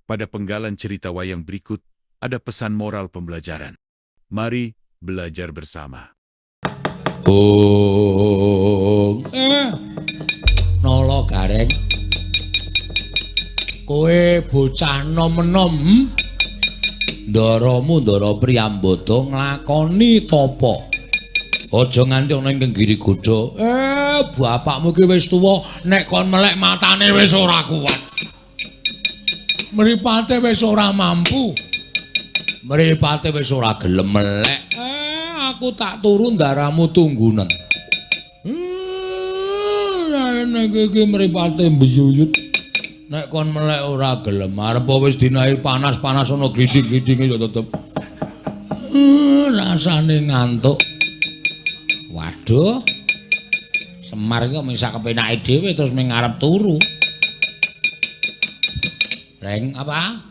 Pada penggalan cerita wayang berikut, ada pesan moral pembelajaran. Mari belajar bersama. Oh, Nala Gareng. Kowe bocah nom-nom. Ndaramu Ndara Priyambada nglakoni tapa. Aja nganti ana ing Giri Godha. Bapakmu ki wis tuwa, nek kon melek matane wis ora kuat. Mripate wis ora mampu. Mripate wis ora gelem melek. Aku tak turu ndaramu tunggunen. Nek iki mripate mbeyuyut. Nek kon melek ora gelem, arep wis dinahi panas-panas ana gliding-glidinge ya tetep. Rasane ngantuk. Waduh. Semar iki kok mung sak kepenake dhewe terus mung arep turu. Reng apa?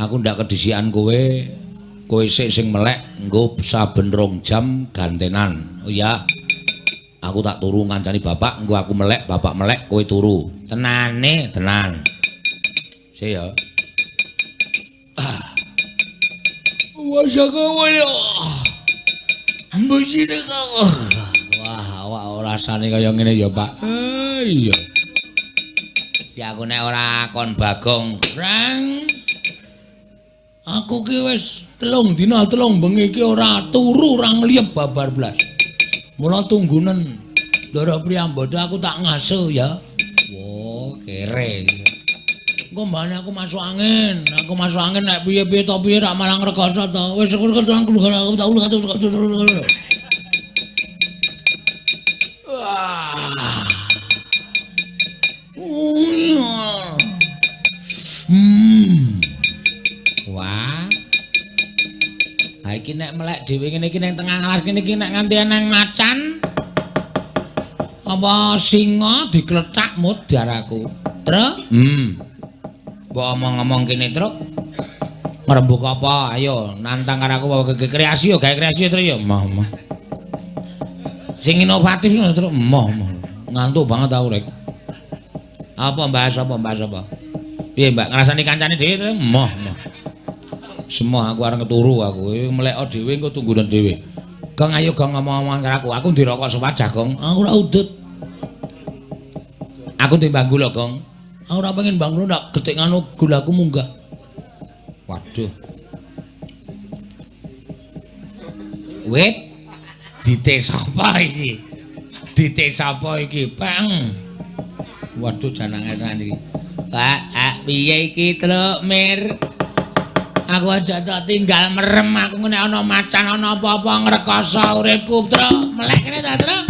Aku ndak kedisikan kowe. Kowe sik sing melek engko saben 2 jam gantenan. Oh iya. Aku tak turu ngancani bapak, engko aku melek, bapak melek, kowe turu. Tenane, tenan. Sik ya. Ah. Wah, awak rasane kaya ngene ya, Pak. Iya. Ya aku nek ora kon Bagong, Reng. Aku ki wis 3 dina 3 bengi iki ora turu, ora ngliyep babar blas. Mula tunggunen Ndara Priyambada aku tak ngaso ya. Wah, kere. Engko mbane aku masuk angin. Aku masuk angin nek piye-piye to piye rak malah ngrekoso to. Wis aku tak Wah. Ha iki nek melek dhewe ngene iki ning tengah alas kene iki nek nganti eneng macan apa singa diklethak modar aku. Truk. Mbok omong-omong kene, Truk. Ngrembug apa? Ayo nantang karo aku apa kreasi yo, gawe kreasi yo, Truk yo. Moh, moh. Sing inovatif ngono, Truk. Moh, moh. Ngantuk banget aku rek. Apa bahas apa bahas apa? Piye, Mbak? Ngrasani kancane dhewe, Truk? Moh, moh. Semua aku arep keturu aku. Meleko dhewe engko tunggunen dhewe. Gong ayo gong ngomong-ngomong karo aku. Aku ndirokok sewajah, Gong. Aku ora udut. Aku timbang gula, Gong. Aku ora pengen bang gula ndak getik ngono gulaku munggah. Waduh. Wit dite sapa iki? Dite sapa iki? Peng. Waduh janange tenan iki. Pak, piye iki, Truk Mir? Aku aja tak tinggal merem aku nek ana macan ana apa-apa ngrekoso uripku, Truk. Melek kene ta, Truk?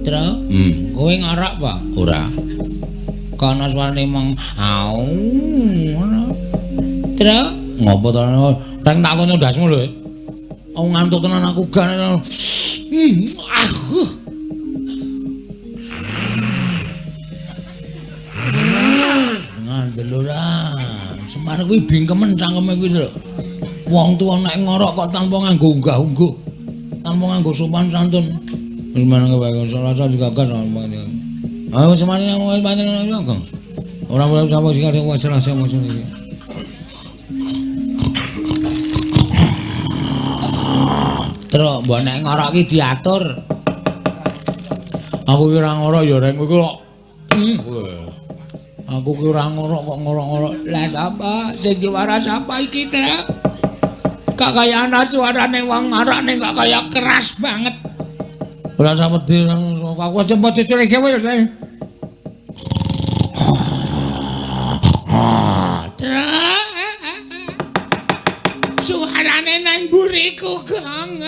Truk, kowe ngorok apa? Ora. Kono suarane mong au ngono. Truk, ngopo to? Reng tak kono ndasmu lho. Aku ngantuk tenan aku gane. Ngandel ora. Semar kuwi bingkemen cangkeme kuwi, Truk. Wong tuwa nek ngorok kok tanpa nganggo unggah-ungguh. Tanpa nganggo sopan santun. Wis manang wae rasa digagas. Ayo semane ngomong pancen ngono. Ora ora sapa sing arep wajar sapa sing iki. Truk, mbok nek ngorok iki diatur. Aku ki ora ngorok ya reng kowe kok. Aku ki ora ngorok kok ngorok-ngorok. Lah sapa sing diwara sapa iki, Truk? Kok kaya ana suarane wong ngorok ning kok kaya keras banget. Ora usah wedi, aku aja mbok diculik dhewe ya. Suarane nang mburiku, Gong,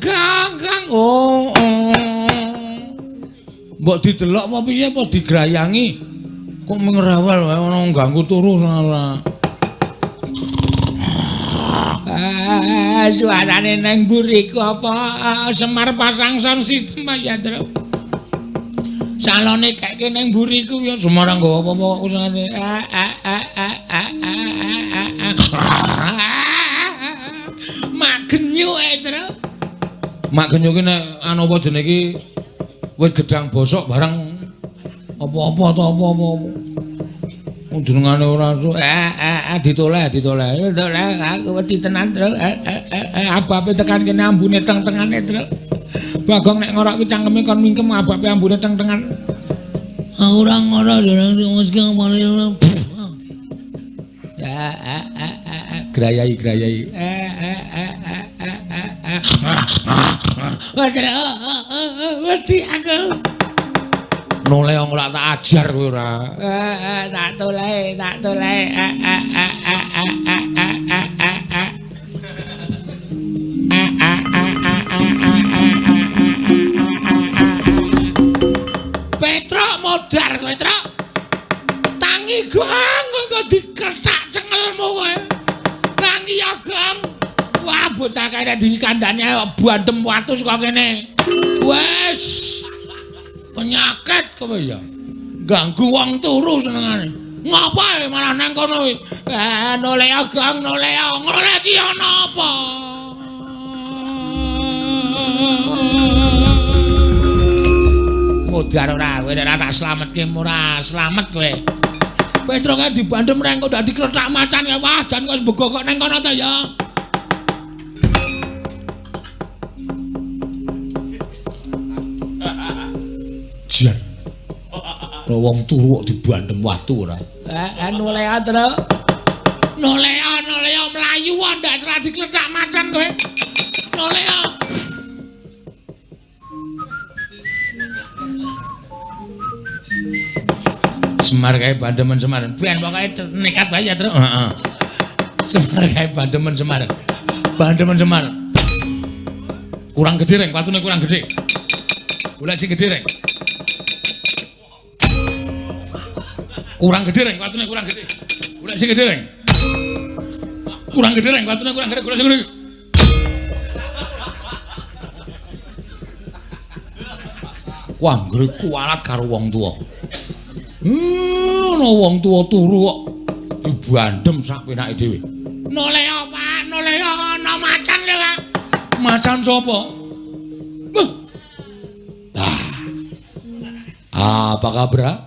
Gong, Gong. Oh, oh. Mbok didelok apa piye apa digrayangi? Kok mengrewel wae ana ganggu turu ora. Ah, suarane nang mburiku apa Semar pasang sound system ya, Truk. Salone keke nang mburiku ya Semar nggo apa-apa kok usahane. Mak genyuk e, Truk. Mak genyuk ki nek anu apa jenenge iki wit gedang bosok barang apa-apa to apa-apa. Wong jenengane ora ditoleh ditoleh. Ditoleh aku wedi tenan, Truk. Abape tekan kene ambune teng-tengane, Truk. Bagong nek ngorok ki cangkeme kon mingkem abape ambune teng-tengan. Aku ora ngorok jeneng ya grayai grayai. Wedi aku. Noleh ora tak ajar kowe ora. Tak toleh, tak toleh. Petruk modar kowe, Truk. Tangi gong kok dikethak cengelmu kowe. Tangi ya, Gong. Wah, bocah kene dikandani bandem watu saka kene. Wes. Penyakit kowe ya. Ganggu wong turu senengane. Ngapa malah nang kono kuwi? Noleh Gong, noleh. Noleh ki ana apa? Modar ora, kowe nek ora tak slametke ora slamet kowe. Petruk kae dibandem reng kok dadi klethak macan ya. Wah, jan kok bego kok nang kono to ya. Jan. Ora wong turu kok dibandem watu ora. Noleh, Truk. Noleh, noleh mlayu ndak serah diklethak macan kowe. Noleh. Semar kae bandemen Semar. Ben pokoke nekat wae ya, Truk. Heeh. Semar kae bandemen Semar. Bandemen Semar. Kurang gede reng, watune kurang gede. Golek sing gede reng. Kurang gede reng, watune kurang gede. Golek sing gede reng. Kurang gede reng, watune kurang gede, golek sing gede. Wah, anggere kualat karo wong tuwa. Ana wong tuwa turu kok dibandem sak penake dhewe. Noleh, Pak, noleh ana macan lho, Pak. Macan sapa? Wah. Ah. Apa kabar?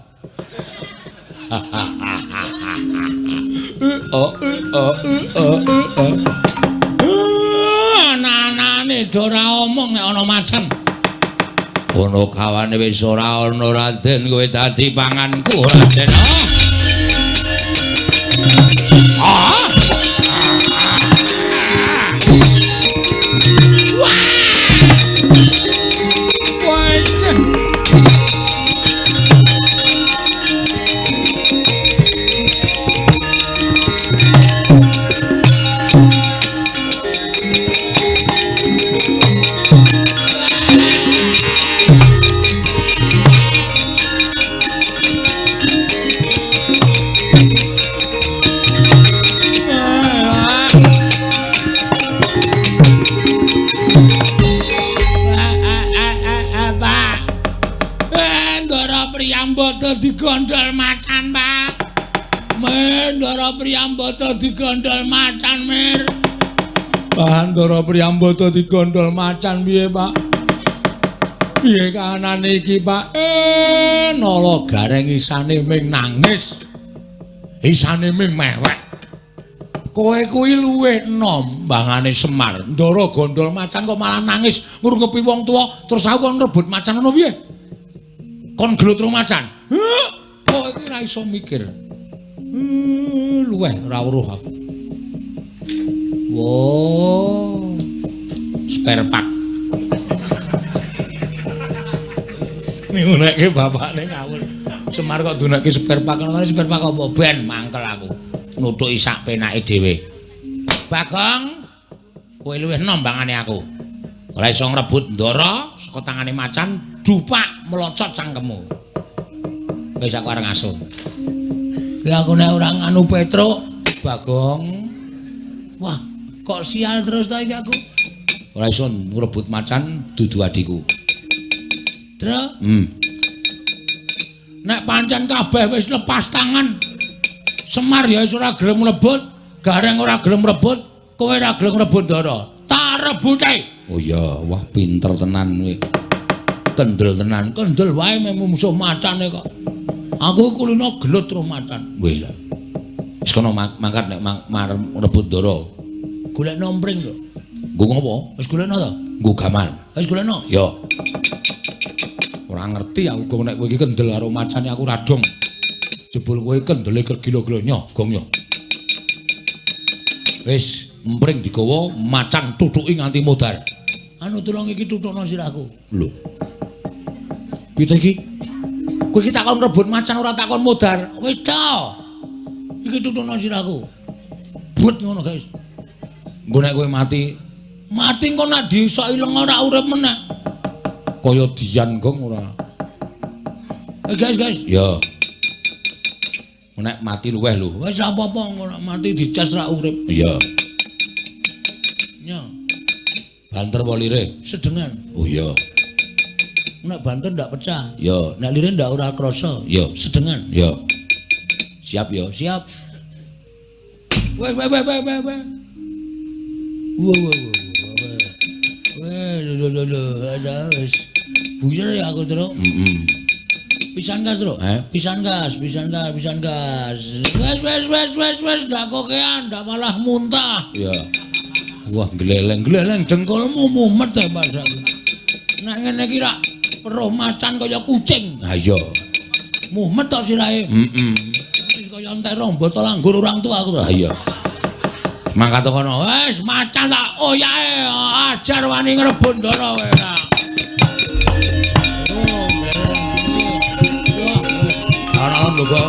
Anak-anake do ora omong nek ana macan. Ono kawane wis ora ana Raden, kowe dadi panganku Raden. Ah. Wah. Wah. Digondol macan, Pak. Ndara Priyambada digondol macan, Mir. Pak, Ndara Priyambada digondol macan piye, Pak? Piye kahanane iki, Pak? Nala Gareng isane ming nangis. Isane ming mewek. Kowe kuwi luwih enom mbangane Semar. Ndara gondol macan kok malah nangis ngrungepi wong tuwa, terus aku kon rebut macan ngono piye? Kon gelut ro macan. Kowe iki ora iso mikir. Luweh ora weruh aku. Wo. Spare part. Niku bapakne ngawur. Semar kok dunake spare part ngono, spare part apa ben mangkel aku. Nutuki sak penake dhewe. Bagong, kowe luwih enom bangane aku. Ora iso ngrebut Ndara saka tangane macan, Dupak melocot cangkemmu. Wis aku arep ngasuh. Ki aku nek ora nganu Petruk, Bagong. Wah, kok sial terus ta iki aku. Ora iso ngrebut macan dudu adhiku. Truk. Nek pancen kabeh wis lepas tangan. Semar ya wis ora gelem mlebut, Gareng ora gelem mlebut, kowe ora gelem mlebut Ndara. Tak rebute. Oh iya, wah pinter tenan kowe. Kendel tenan, kendel wae mung musuh macane kok. Aku kulino gelut terus macan. Wih lah. Wis kono mangkat nek rebut Ndara. Golekno mpring to. Nggo ngopo? Wis golekno to? Nggo gaman. Wis golekno? Ya. Ora ngerti aku gong nek kowe iki kendel karo macane aku ora dong. Jebul kowe kendele kegila-gila nyoh gong nyoh. Wis mpring digawa macan tutuki nganti modar. Anu tulung iki tutukno sirahku. Lho. Piye iki? Kowe iki takon rebut macan ora takon modar. Wis ta. Iki tutukno sirahku. But ngono, guys. Engko nek kowe mati, mati engko nek disoki lenga ora urip meneh. Kaya dian gong ora. Guys, guys. Ya. Nek mati luweh lho. Wis ora apa-apa engko nek mati dicas ra urip. Iya. Nya. Banter apa lire? Sedengan. Oh iya. Nek banter ndak pecah. Ya. Nek lire ndak ora krasa. Ya, sedengan. Ya. Siap ya, siap. Weh weh weh weh weh weh. Wah wah wah. Weh lho lho lho, ada wis. Buyer ya aku, Truk. Heeh. Pisan gas, Truk. Heh, pisan gas, pisan gas, pisan gas. Wes wes wes wes wes ndak kokean, ndak malah muntah. Iya. Wah, gleleng-gleleng dengkulmu mumet ya, Pak. Nek ngene iki rak weruh macan kaya kucing. Ha iya. Mumet tok sirahe. Heeh. Wis kaya entek rong botol anggur orang tua aku. Ha iya. Mangkat kono. Wis macan tak oyake ajar wani ngrebut Ndara kowe ora. Oh, ana lho kok.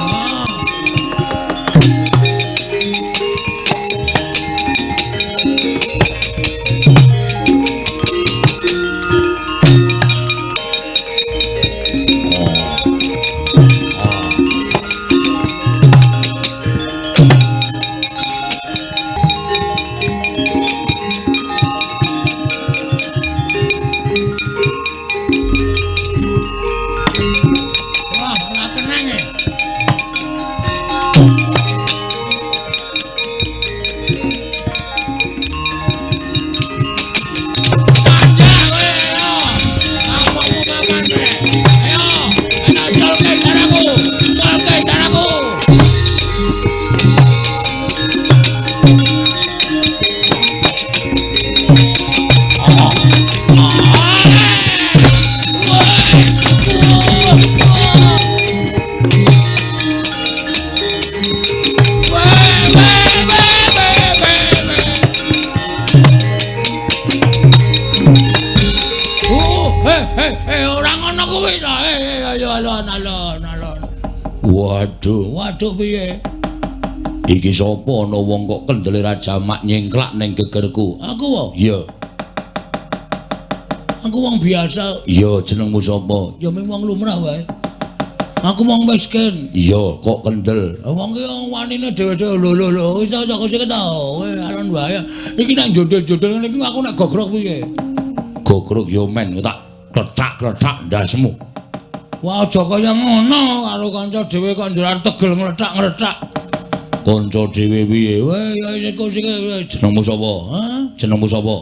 Waduh, waduh piye? Iki sapa ana wong kok kendele rajamak nyengklak ning gegerku? Aku wae. Iya. Aku wong biasa. Iya, jenengmu sapa? Ya mung wong lumrah wae. Aku wong miskin. Iya, kok kendel. Wong ki wanine dhewe-dhewe lho lho lho. Wis ta kok sik ta. Kowe alon wae. Iki nek jondol-jondol ngene iki aku nek gogrok piye? Gogrok yo men tak klethak-klethak ndasmu. Wah, aja kaya ngono karo kanca dhewe kok njurar tegel ngletak-ngletak. Kanca dhewe piye? Weh, ya sik sik jenengmu sapa? Hah? Jenengmu sapa?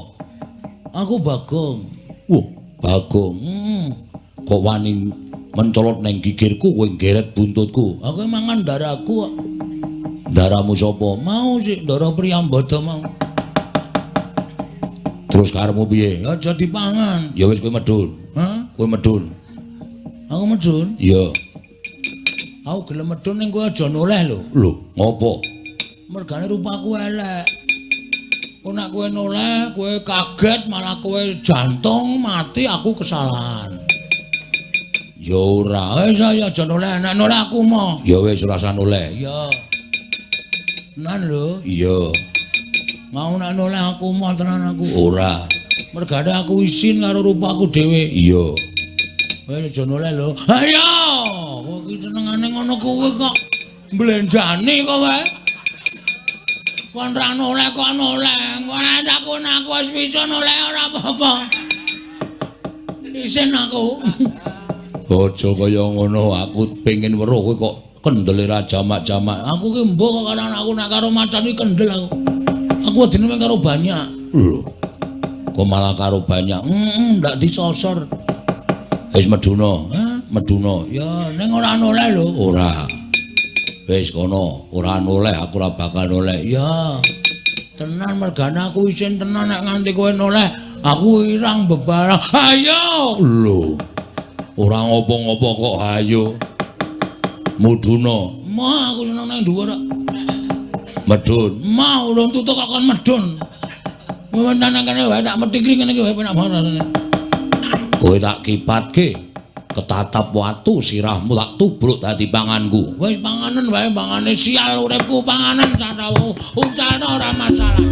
Aku Bagong. Wah, Bagong. Kok wani mencolot neng gigirku kowe geret buntutku. Aku mangan daraku kok. Daramu sapa? Mau sik ndara Priyambada mau. Terus karepmu piye? Aja dipangan. Ya wis kowe medhun. Hah? Kowe medhun. Aku medhun? Iya. Aku gelem medhun ning kowe aja noleh lho. Lho, ngopo? Mergane rupaku elek. Kok nek kowe noleh, kowe kaget malah kowe jantung mati aku kesalahan. Ya ora, wis aja noleh, nek noleh aku mo. Ya wis ora usah noleh. Iya. Tenan lho. Iya. Mau nek noleh aku mo tenan aku. Ora. Mergane aku isin karo rupaku dhewe. Iya. Kowe aja noleh lho. Ayo, kowe iki senengane ngono kuwi kok. Mblenjani kowe. Kon ra noleh kok noleh. Ora takon aku wis bisa noleh ora apa-apa. Isin aku. Aja kaya ngono, aku pengin weruh kowe kok kendele ra jamak-jamak. Aku ki mbok kok karo aku nek karo macan iki kendel aku. Aku wedine mung karo banyak. Lho. Kok malah karo banyak? Heeh, ndak disosor. Wis meduna, heh, meduna. Ya ning ora noleh lho, ora. Wis kono, ora noleh, aku ora bakal noleh. Ya. Tenan mergane aku isin tenan nek nganti kowe noleh, aku irang bebarang. Ayo. Lho. Ora ngopo-ngopo kok ayo. Muduna. Mah aku seneng nang dhuwur kok. Medun. Mah urung tutuk kok kon medun. Nang kene wae tak metikri ngene iki wae penak banget rasane. Kowe tak kipatke ketatap watu sirahmu tak tubruk dadi panganku. Wis panganen wae pangane sial uripku panganen catawu uncalno ora masalah.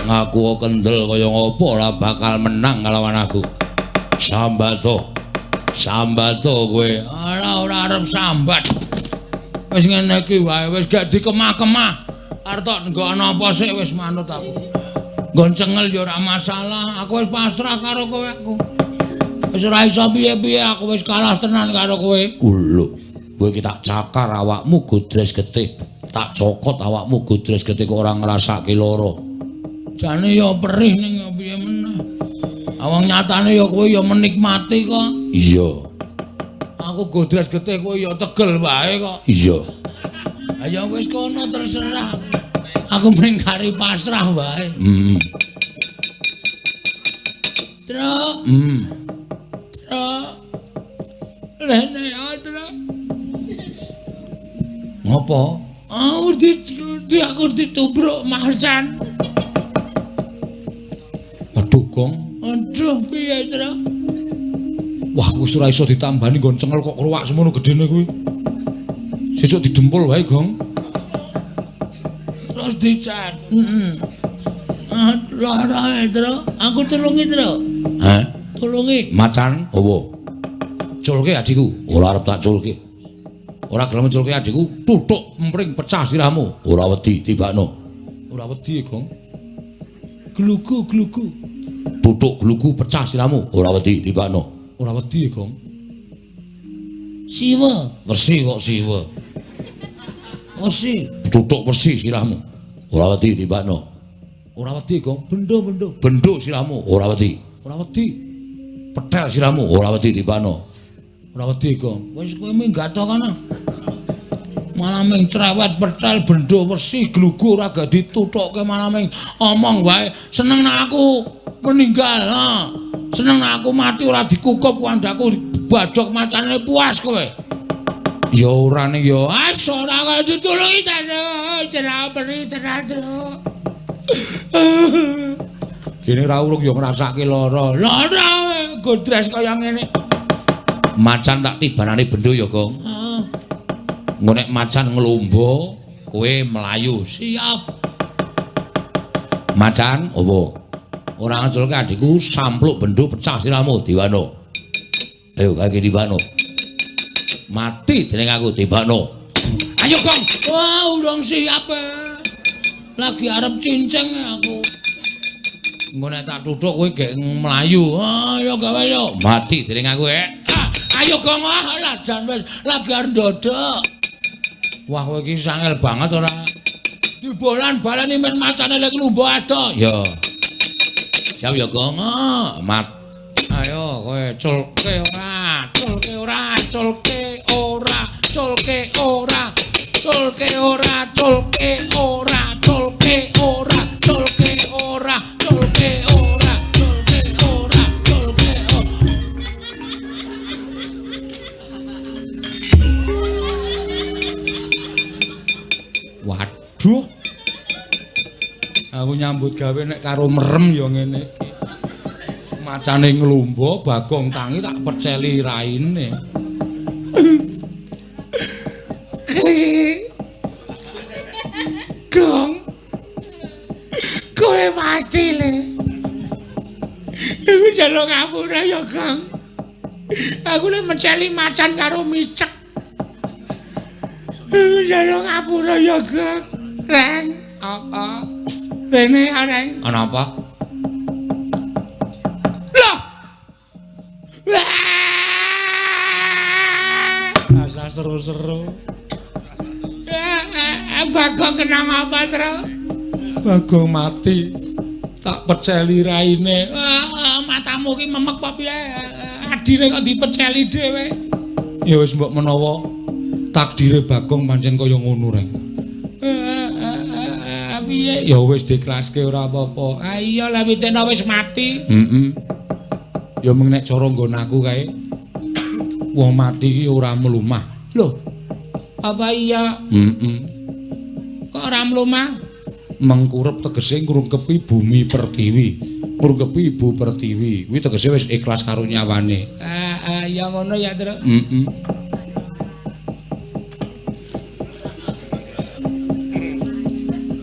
Ngaku kendel kaya ngopo ora bakal menang kalawan aku. Sambato. Sambato kowe. Alah ora arep sambat. Wis ngene iki wae wis gak dikemah-kemah. Arep tok nggo ana apa sik wis manut aku. Nggon cengel ya ora masalah, aku wis pasrah karo kowe aku. Wis ora iso piye-piye aku wis kalah tenan karo kowe. Lho, kowe iki tak cakar awakmu godres getih. Tak cokot awakmu godres getih kok ora ngrasake lara. Jane ya perih ning piye meneh. Awang nyatane ya kowe ya menikmati kok. Iya. Aku godres getih kowe ya tegel wae kok. Iya. Ya wis kono terserah. Aku mung kari pasrah wae. Heeh. Truk. Truk. Rene ya, Truk. Ngopo? Aku aku ditubruk macan. Aduh, Gong. Aduh, piye, Truk? Wah, wis ora iso ditambani nggon cengel kok kruwak semono gedene kuwi. Sesuk didempul wae, Gong. Terus dicat. Heeh. Lara, Truk. Aku tulungi, Truk. Hah? Tulungi. Macan opo? Culke adikku. Ora arep tak culke. Ora gelem culke adikku, tutuk empring pecah sirahmu. Ora wedi tibakno. Ora wedi, Gong. Glugu glugu. Tutuk glugu pecah sirahmu. Ora wedi tibakno. Ora wedi, Gong. Siwa. Wesi kok siwa. Wesi. Tutuk wesi sirahmu. Ora wedi tibakno. Ora wedi, Gong. Bendo bendo. Bendo sirahmu. Ora wedi. Ora wedi. Petel sirahmu. Ora wedi tibakno. Ora wedi, Gong. Wis kowe minggat to kono. Malah ming cerewet petel bendo wesi glugu ora gak ditutukke malah ming omong wae. Seneng nek aku meninggal, ha. Seneng nek aku mati ora dikukup kandhaku badhok macane puas kowe. Ya ora ning ya. Ah ora kaya ditulungi ta. Cerah peri cerah. Gene ra urung ya ngrasake lara. Lara godres kaya ngene. Macan tak tibanane bendo ya, Gong. Heeh. Engko nek macan nglombo, kowe mlayu. Siap. Macan opo? Ora ngeculke adikku sampluk bendo pecah sirahmu diwano. Ayo kaki diwano. Mati dening aku dibakno. Ayo, Gong. Wah, urung siap. Lagi arep cincing aku. Engko nek tak tuthuk kowe gek mlayu. Ayo gawe yo. Mati dening aku, Ayo Gong, ah lah jan wis lagi arep ndodok. Wah, kowe iki sangel banget ora. Dibolan-baleni men macane lek lumbo ado. Ya. Siap ya, Gong. Mat. Kowe culke ora, culke ora, culke ora, culke ora, culke ora, culke ora, culke ora, culke ora, culke ora, culke ora, culke ora. Waduh. Aku nyambut gawe nek karo merem ya ngene iki. Macane nglumba Bagong tangi tak peceli raine. Gong. Kowe mati le. Aku njaluk ngapura ya, Gong. Aku le meceli macan karo micek. Aku njaluk ngapura ya, Gong. Reng, apa? Rene, Reng. Ana apa? Loh. Asal seru-seru. Bagong kena apa, Tru? Bagong mati. Tak peceli raine. Matamu ki memek apa piye? Adine kok dipeceli dhewe. Ya wis mbok menawa takdire Bagong pancen kaya ngono, Reng. Piye? Ya wis diklaske ora apa-apa. Ah iya lah witena wis mati. Heeh. Ya mung nek cara nggon aku kae wong mati ki ora mlumah. Lho. Apa iya? Heeh. Kok ora mlumah? Mengkurep tegese ngrungkepi bumi pertiwi. Ngrungkepi ibu pertiwi. Kuwi tegese wis ikhlas karo nyawane. Ah ya ngono ya, Tru. Heeh.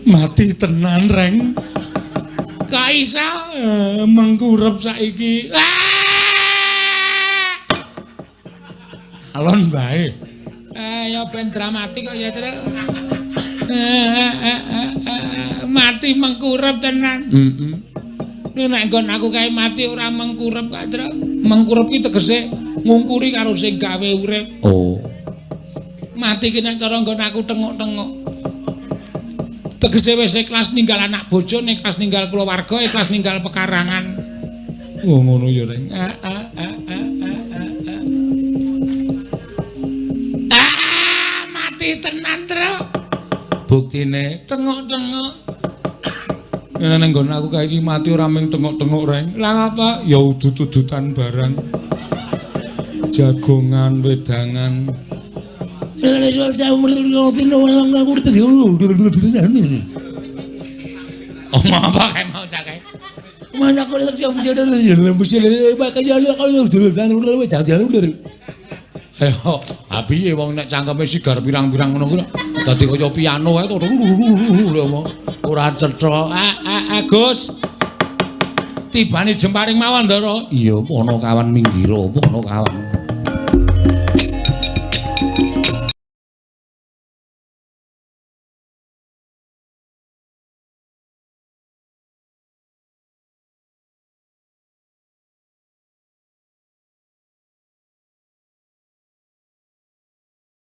Mati tenan, Reng. Kok iso? Mengkurep saiki. Alon bae. Ya ben dramatik kok ya, Tru. Mati mengkurep tenan. Heeh. Nek nggon aku kae mati ora mengkurep kok, Tru. Mengkurep ki tegese ngungkuri karo sing gawe urip. Oh. Mati ki nek cara nggon aku tenguk-tenguk. Tegese wis ikhlas ninggal anak bojo, ikhlas ninggal keluarga, ikhlas ninggal pekarangan. Oh ngono ya, Reng. Mati tenan, Tru. Buktine tengok-tengok. Nek nang nggon aku kae iki mati ora mung tengok-tengok, Reng. Lah apa? Ya udut-udutan barang. Jagongan, wedangan. Omong apa kae mau cak kae? Ayo, piye wong nek cangkeme sigar pirang-pirang ngono kuwi dadi kaya piano kae to ora cetha. Gus. Tibane jemparing mawon, Ndara. Iya, ana kawan minggiro, ana kawan.